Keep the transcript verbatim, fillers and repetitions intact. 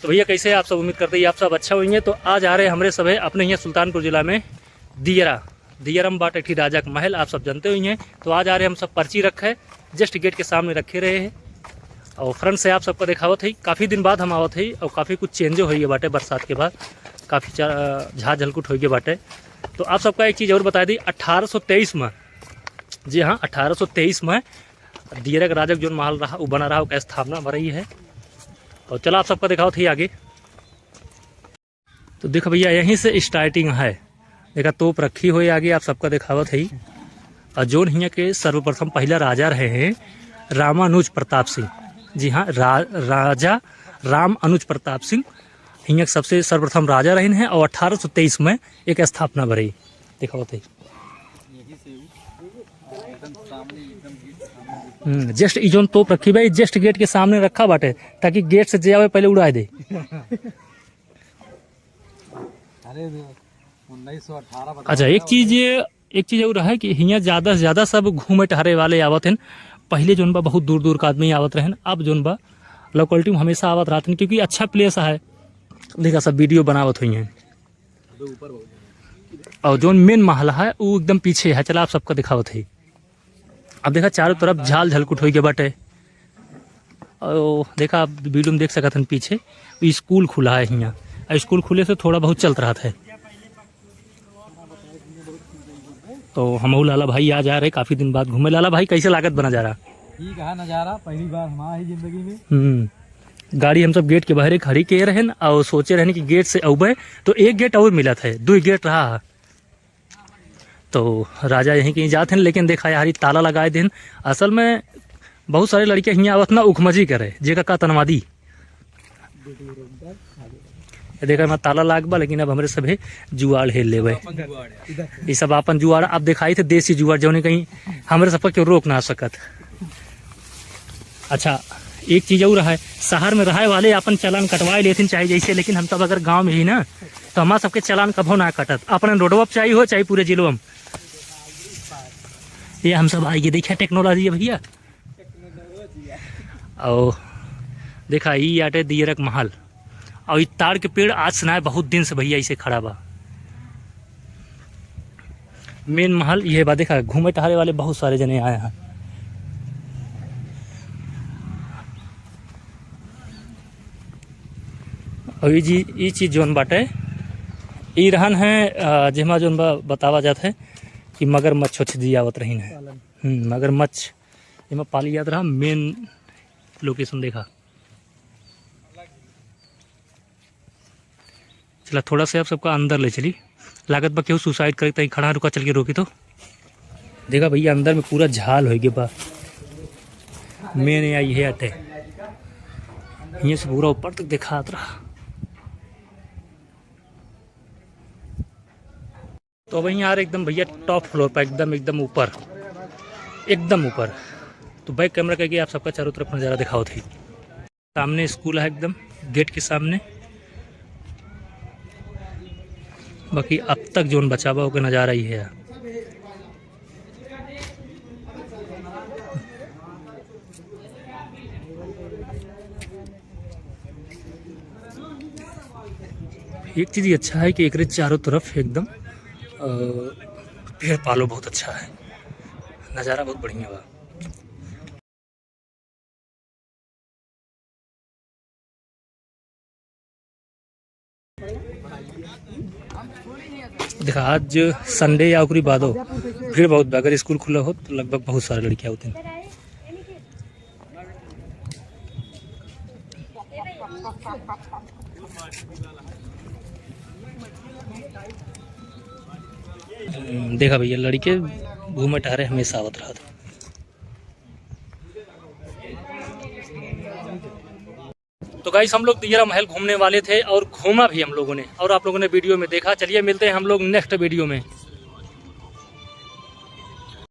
तो भइया, कैसे आप सब? उम्मीद करते ही आप सब अच्छा होइहैं। तो आज आ रहे हमरे सभे अपने हियाँ सुल्तानपुर जिला में दियरा, दियरा में बाटे एक ठी राजा के महल, आप सब जानते होइहैं। तो आज आ रहे हम सब पर्ची रखे, just gate के सामने रखे रहे हैं। और front से आप सबका देखावत है, काफ़ी दिन बाद हम आवत है और काफ़ी कुछ change होइ गए बाटे बरसात के बाद, काफ़ी चा-, झार झलकुट होइ गए बाटे। तो आप सबका एक चीज़ और बता दी, अठारह सौ तेईस में, जी हाँ, अठारह सौ तेईस में दियरा के राजा के जौन महल रहा, वो बना रहा, ओकर स्थापना भरई है। और चला आप सबका देखावत है आगे। तो देखो भइया, यहीं से starting है। देखा, तोप रखी हुई आगे, आप सबका देखावत है। और जौन हियाँ के सर्वप्रथम पहला राजा रहे हैं रामानुज प्रताप सिंह। जी हाँ, रा-, राजा राम अनुज प्रताप सिंह हियाँ के सबसे सर्वप्रथम राजा रहिन हैं और अठारह सौ तेईस में एक स्थापना भरई। देखावत है। हम्म, just ई जौन तोप रखी बा, ई just gate के सामने रखा बाटे, ताकि gate से जे आवे पहले उड़ाए दे। अरे, उन्नीस सौ अठारह बता अच्छा, एक रहा चीज, है। एक चीज और है कि हियाँ ज्यादा से ज्यादा सब घूमे टहरे वाले आवत हैं। पहले जौन बा बहुत दूर दूर का आदमी आवत रहन, अब जौन बा locality में हमेशा आवत रहत हैं, क्योंकि अच्छा place है। देखा, सब video बनावत हुई हैं। और जौन main महल है, वो एकदम पीछे है। चला, आप सबका दिखावत है। अब देखा, चारों तरफ झाल झलकुट होइ गए बाटे। और देखा, आप video में देख सकत हन, पीछे स्कूल खुला है हियाँ। और स्कूल खुले से थोड़ा बहुत चलत रहत है। तो हमहू लाला भाई आ जा रहे काफ़ी दिन बाद घूमे। लाला भाई, कैसे लागत बा नज़ारा? ठीक है नज़ारा, पहली बार हम आए हैं जिंदगी में। हम्म, गाड़ी हम सब gate के बाहरे खड़ी किए रहन और सोचे रहन कि gate से अउबे तो एक gate और मिलत है, दुई gate रहा है। तो राजा यहीं कहीं जात हैं, लेकिन देखा यार, ई ताला लगाए देन। असल में बहुत सारे लड़के हियाँ आवत ना उखमजी करे, जेका का तनवादी। ये देखा, एमा ताला लाग बा, लेकिन अब हमरे सभे जुआड़ हेल लेवे। अपन जुआड़ है। ये सब अपन जुआड़, आप देखाई थे देसी जुआड़, जौने कहीं हमरे सबका क्यों रोक ना सकत। अच्छा, एक चीज और है, शहर में रहे वाले अपन चालान कटवाए लेथिन चाहे जैसे, लेकिन हम सब अगर गाँव में ही ना, तो हमार सबके चालान कभो ना कटत। अपन रोडवा पे चाहे हो, चाहे पूरे जिलवा में। ये हम सब आइए, देखिए technology है भइया। और देखा, ई आटे दियरा के महल। और ई ताड़ के पेड़ आज से ना है, बहुत दिन से भइया इसे खड़ा बा। Main महल ये बा, देखा, घूमे टहरे वाले बहुत सारे जने आए हैं। और ई जी, ई चीज जौन बाटे, ई रहन है, अ, जेमा जौन बा, बतावा जात है कि मगरमच्छ उच्छ जी आवत रहीन है। पालन। हम्म, मगरमच्छ एमा पाली जात रहा। Main location देखा। चला, थोड़ा सा आप सबका अंदर ले चली। लागत बा केहू suicide करे, तई खड़ा, रुका, चल के रोकी तो। देखा भइया, अंदर में पूरा झाल होइ गया बा। Main आई है अटे, हियाँ से पूरा ऊपर तक देखात रहा। तो अब यहाँ आ रहे एकदम भइया top floor पर, एकदम, एकदम ऊपर, एकदम ऊपर। तो back camera करके आप सबका चारों तरफ नज़ारा दिखावत है। सामने स्कूल है एकदम gate के सामने, बाकी अब तक जौन बचा बा ओके नज़ारा ही है। एक चीज ये अच्छा है कि एकरे चारों तरफ एकदम, अ, पेड़ पालो बहुत अच्छा है, नज़ारा बहुत बढ़िया बा। देखा, आज Sunday या ओकरी बादो भीड़ बहुत बा। अगर स्कूल खुला होत तो लगभग बहुत सारे लड़के आवत हैं। हम्म, देखा भइया, लड़के घूमे टहरे हमेशा आवत रहत। तो guys, हम लोग दियरा महल घूमने वाले थे और घूमा भी हम लोगों ने, और आप लोगों ने video में देखा। चलिए, मिलते हैं हम लोग next video में।